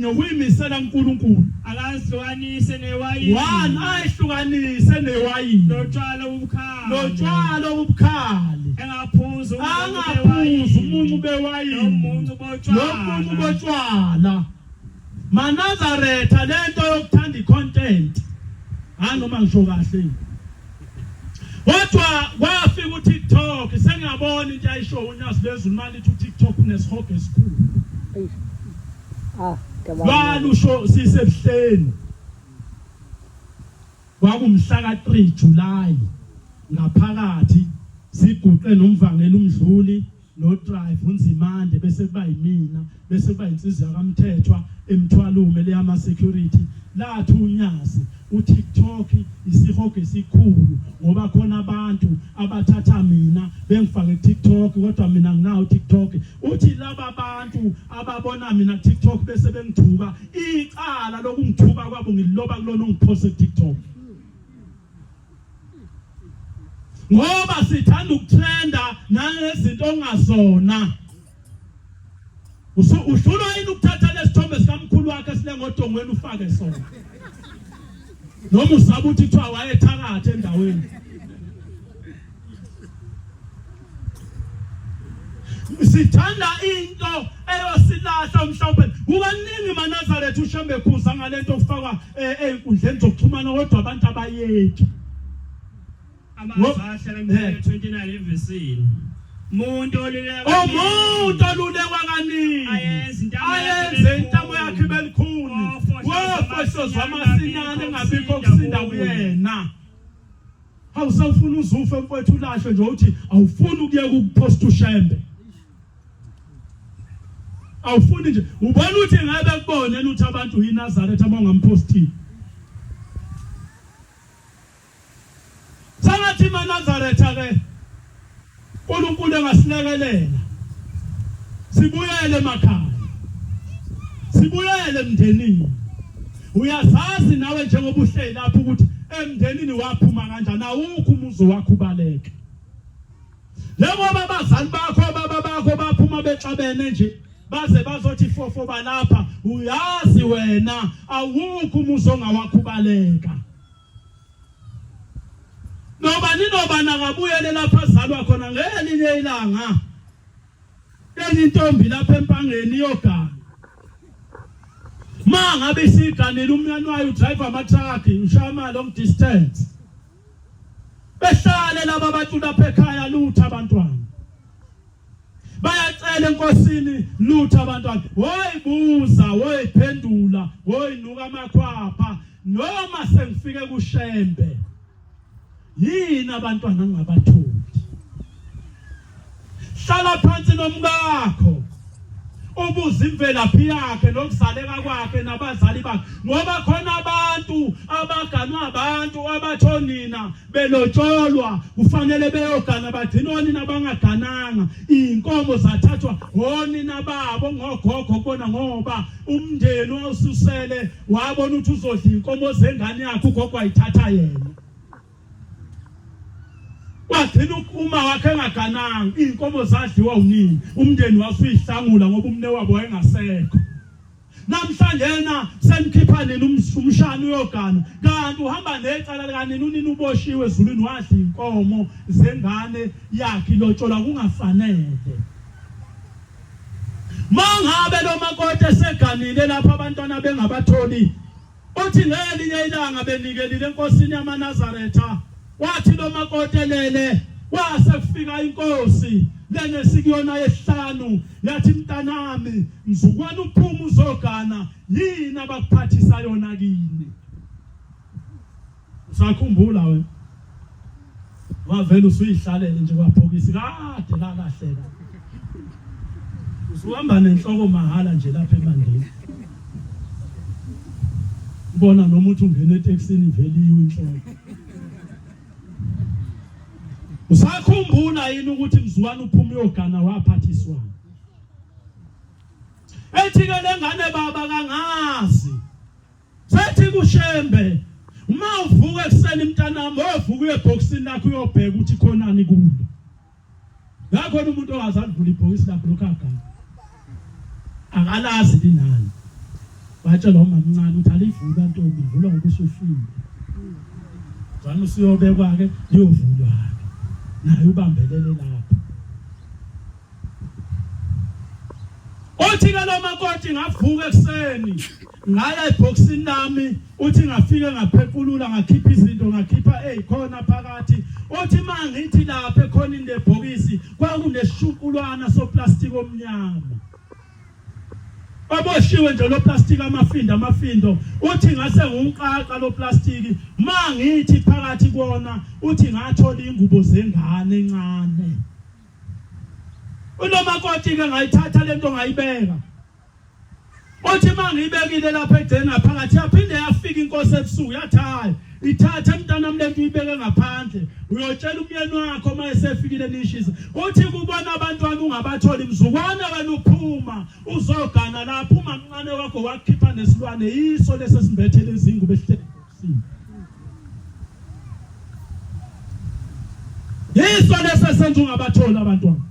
Nokuyimisela kuNkulunkulu. Akazihlukanise newayini. One ayihlukanise newayini. Notshwala obubukhali. Notshwala obubukhali. Engaphuzi Angaphuzi umuncu bewayini. Nomuncu botshwala. Nomuncu botshwala. MaNazaretha lento yokuthanda icontent. Hayi noma ngisho kahle. Kodwa kwafika uTikTok sengiyabona into ayisho uNyazi lwezulu malithi uTikTok unesihogo esikhulu. Ah, Lwalusho sisebuhleni. Kwakumhla ka-3 July ngaphakathi siguqe nomvangeli uMdluli noDrive uNzimande bese kuba yimina bese kuba insizwa yakaMthethwa eMthwalume leyama security lathi uNyazi uTikTok isihogo esikhulu ngoba khona abantu abathatha mina bengifake kuTikTok kodwa mina nginawo uTikTok uthi laba bantu ababona mina kuTikTok bese bengithuka icala lokungithuka kwabo ngililoba kulona ongiphose kuTikTok ngoba sithanda ukutrenda nangezinto ongazona. Uhlulwa yini ukuthatha lesithombe sikamkhulu wakhe esilengodongweni ufake sona? Noma usaba ukuthi kuthiwa wayethakatha endaweni. Sithanda into eyosilahla umhlawumbe. Kukaningi maNazaretha uShembe khuza ngalento okufakwa eh, ey'nkundleni zokuxhumana kodwa abantu abayeki. Amazwi ahlala eminyaka 29 evesini. Umuntu olulekwa Umuntu olulekwa kaningi ayenze intamo yakhe ibe lukhuni wofohlozwa masinyane engabikho kusinda kuyena. Hawu sawufuna uzufe mfowethu ulahlwe nje uthi awufuni ukuyeka ukuposta uShembe. Awufuni nje ubona ukuthi ngabe kubone ukuthi abantu yiNazaretha uma ungampostile. Sengathi maNazaretha ke uNkulunkulu engasilekelela sibuyele emakhaya sibuyele emndenini uyazazi nawe njengoba uhleli lapho ukuthi emndenini waphuma kanjani awukho umuzi wakho ubaleke njengoba abazali bakho obaba bakho baphuma bexabene nje baze bazothi fofo balapha uyazi wena awukho umuzi ongawakho ubaleka Nobani nobani akabuyele lapho azalwa khona ngelinye ilanga. Enye intombi lapha empangeni iyogana. Ma ngabe isiganile umyeni wayo udrive ama-truck ushaya ama-long distance. Behlale laba bantu lapha ekhaya lutho abantwana. Bayacela enkosini lutho abantwana. Woyibuza, woyiphendula, woyinuka amakhwapha noma sengifike kuShembe. Yini abantwana ngingabatholi? Hlala phansi nomkakho. Ubuze imvelaphi yakhe nokuzaleka kwakhe nabazali bakhe ngoba khona abantu abaganwa abantu abathonina belotsholwa kufanele beyogana bagcina onina abangagananga iy'nkomo zathathwa onina babo ngogogo kubona ngoba umndeni wawususele wabona ukuthi uzodla iy'nkomo zengane yakhe ugogo wayithatha yena wagcina uma wakhe engagananga iy'nkomo zadliwa unini umndeni wasuyihlangula ngoba umne wabo wayengasekho Namhlanje na senikhipha nini umshana uyogana kanti uhamba necala likanini unini uboshiwe ezulwini wadla inkomo zengane yakhe ilotsholwa kungafanele. Mangabe lo makoti eseganile lapho abantwana bengabatholi Uthi ngelinye ilanga benikelile enkosini yamaNazaretha, wathi lo makoti elele, kwase kufika inkosi lena esikuyona yesihlanu, yathi mntanami, mzukwana uphuma uzogana, yini abakuphathisa yona kini? Usakhumbula wena? Wavele usuyihlalele nje kwabhokisi kade lalahleka. Usuhamba nenhloko mahhala nje lapha ebandeni. Ubona noma uthi ungena etekisini vele iwe inhloko. Usakhumbula yini ukuthi mzukwana uphuma uyogana waphathiswa? Ethi ke lengane baba kangazi. Sethi kuShembe uma uvuka ekuseni mntanami wovuka uye ebhokisini lakho uyobheka ukuthi khonani kulo. Ngakhona umuntu ongaze alivule ibhokisi lakhe lokhu agana. Akalazi linani. Watshelwa umamncane ukuthi alivulwa ntombi, livulwa ngoba usufile. Zwana usuyobekwa-ke liyovulwa-ke. Naye ubambelele lapho. Uthi ke lo makoti ngavuka ekuseni ngaya ebhokisini lami uthi ngafike ngaphequlula ngakhipha izinto ngakhipha ezikhona phakathi uthi mangithi lapha ekhonini lebhokisi kwakuneshuqulwana soplastic omnyama Oboshiwe nje lo plastic amafindo amafindo uthi ngase ngiwuqaqa lo plastic mangithi phakathi kona uthi ngathola ingubo zengane encane Unomakoti ke ngayithatha lento ngayibeka. Uthi mangiyibekile lapha egceni ngaphakathi yaphinde yafika inkosi ebusuku yathi hayi ithathe mntanami lento uyibeke ngaphandle uyotshela umyeni wakho uma esefikile nishisa uthi kubona abantwana ungabatholi mzukwana wena uphuma uzogana lapho umamncane wakho wakhipha nesilwane yiso lesi esimbethe lezingubo esihleli Yiso lesi esenza ungabatholi abantwana.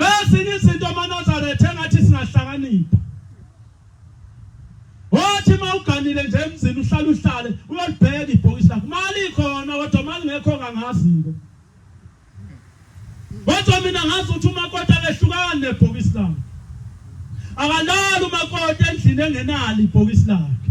Bezinye izinto amaNazaretha engathi singahlakanipha. Wathi uma uganile nje emzini uhlale uhlale uyolibheka ibhokisi lakho. Mali ikhona kodwa mali ngekho kangazi-ke. Kodwa mina ngazi ukuthi umakoti akehlukani nebhokisi lakhe. Akalali umakoti endlini engenalo ibhokisi lakhe.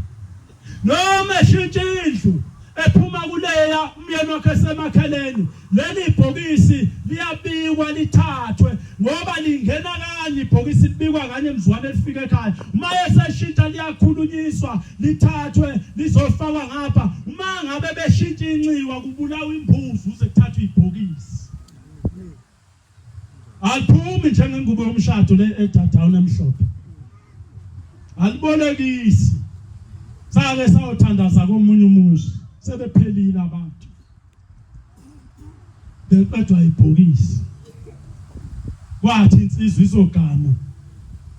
Noma eshintsha indlu ephuma kuleya umyeni wakhe esemakheleni leli bhokisi liyabikwa lithathwe ngoba lingena kanye ibhokisi libikwa kanye emzwane lifika ekhaya uma eseshintsha liyakhulunyiswa lithathwe lizofakwa ngapha uma ngabe beshintsha inxiwa kubulawa imbuzi uze kuthathwe ibhokisi aliphumi njengengubo yomshado le edown emhlophe alibolekisi sake sayothandaza komunye umuzi sebephelile abantu beqedwa ibhokisi kwathi insizwa izogana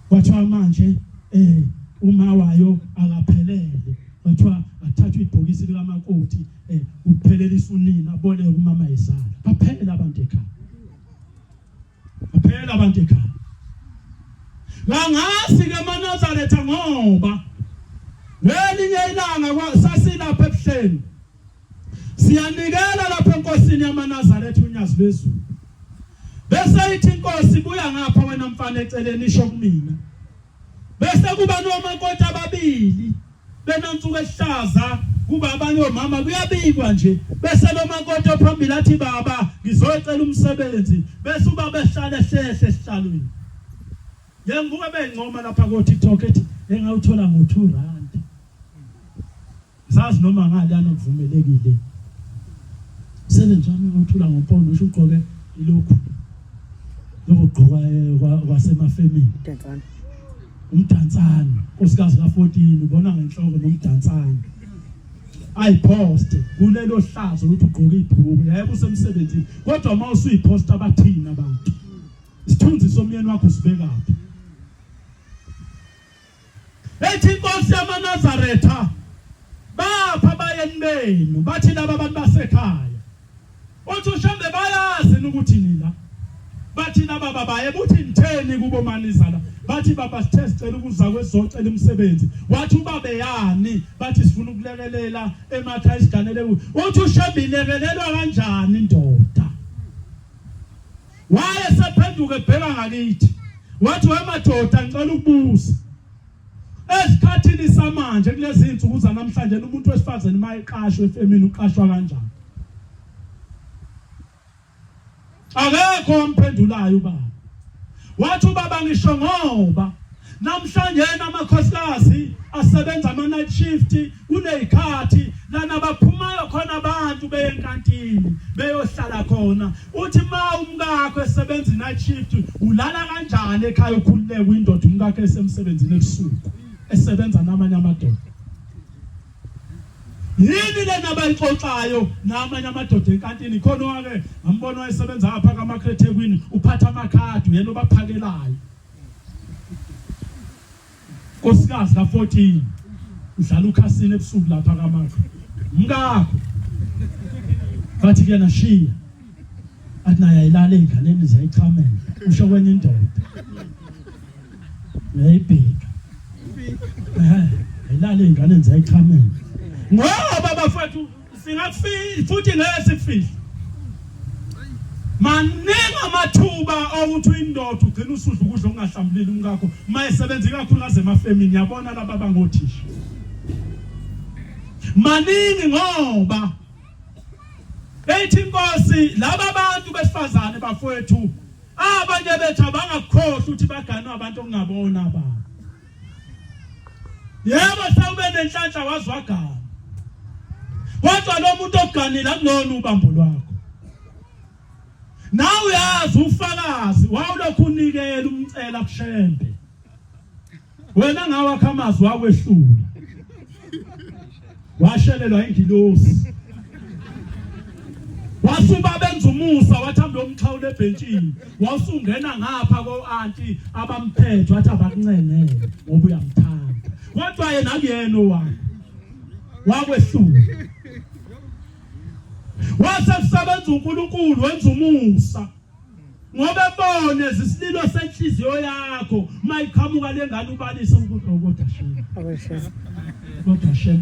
kwathiwa manje eh uma wayo akaphelele kwathiwa athathwe ibhokisi likamakoti eh ukuphelelisa unina aboleke umama ezala baphela abantu ekhaya baphela abantu ekhaya Langazi ke maNazaretha ngoba ngelinye ilanga sasilapha ebuhleni Siyanikela lapha enkosini yamaNazaretha unyazi lwezulu. Bese ithi inkosi buya ngapha wena mfana eceleni isho kumina. Bese kuba nomakoti ababili benansuku ehlaza kuba abanye omama kuyabikwa nje bese lo makoti ophambili athi baba ngizocela umsebenzi bese ubaba ehlale ehlehle esihlalweni ngibuka bencoma lapha ko TikTok ethi engawuthola ngo 2 rand Sazi noma ngale anokuvumelekile. Umsebenzi wami ngothula ngompondo usho ugqoke ilokhu. Lokho gqoka eh, kwasemafemini. Umdansane. Umdansane. Nkosikazi ka-14 ubona ngenhloko nomdansane. Ayiposte kulelo hlazo ukuthi ugqoke ibhuku yebo usemsebenzini kodwa uma usuyiposta bathini abantu. Isithunzi somyeni wakho usibekaphi? Ethi inkosi yamaNazaretha bapha abayeni benu bathi laba abantu basekhaya. Uthi uShembe bayazi ukuthi nina bathi laba babaye buthi nitheni kubo manizala bathi baba sithe sicela ukuza kwezocela umsebenzi wathi ubabeyani bathi sifuna ukulekelela emakhaya isiganele uthi uShembe ilekelelwa kanjani indoda Waye sephenduka ebheka ngakithi. Wathi wemadoda ngicela ukubuza. Esikhathini samanje kulezi insuku zanamhlanje umuntu wesifazane uma eqashwa efemini uqashwa kanjani? Akekho omphendulayo ubaba. Wathi ubaba ngisho ngoba namhlanje amakhosikazi asebenza ama night shift kunezikhathi lana baphumayo khona abantu beye enkantini beyohlala khona uthi ma umkakho esebenza night shift ulala kanjani ekhaya ukhululeke indoda umkakho esemsebenzini ebusuku esebenza namanye amadoda Yini lena abayixoxayo namanye amadoda enkantini khona wake ngambona wayesebenza ngapha kaMakrethekwini uphatha amakhadi uyena obaphakelayo Nkosikazi ka-14 udlala ukhasini ebusuku lapha kaMakho mkakho bathi kuyena shiya athi naye ayilale ey'nganeni ziyayichamela usho kwenye indoda uyayibheka. Eh, ayilale ingane ziyayichamela. Ngoba bafethu singakufihla futhi ngeke sikufihle. Maningi amathuba okuthi uyindoda ugcina usudla ukudla okungahlambulile umkakho uma esebenza ikakhulukazi emafemini yabona laba bangothisha. Maningi ngoba ethi inkosi laba bantu besifazane bafowethu abanye bethu abangakukhohlwa ukuthi baganwe abantu okungabona abantu. Yebo sewube nenhlanhla waze wagana. Kodwa lo muntu oganile akulona ubambo lwakho. Nawe uyazi ufakazi wawulokhu unikela umcela kushembe. Wena ngawakha amazwi wakwehlula. Washelelwa ingilosi. Wasuba benza umusa wathi hambe umxhawula ebhentshini. Wawusungena ngapha ko-anti abamphethe wathi abakuncengele ngoba uyamthanda. Kodwa yena akuyena owakho. Wakwehlula. Wase kusebenza uNkulunkulu wenza umusa. Ngoba ebone isililo senhliziyo yakho mayiqhamuka lengane ubalise ukuthi oh, kodwa shame. Kodwa shame.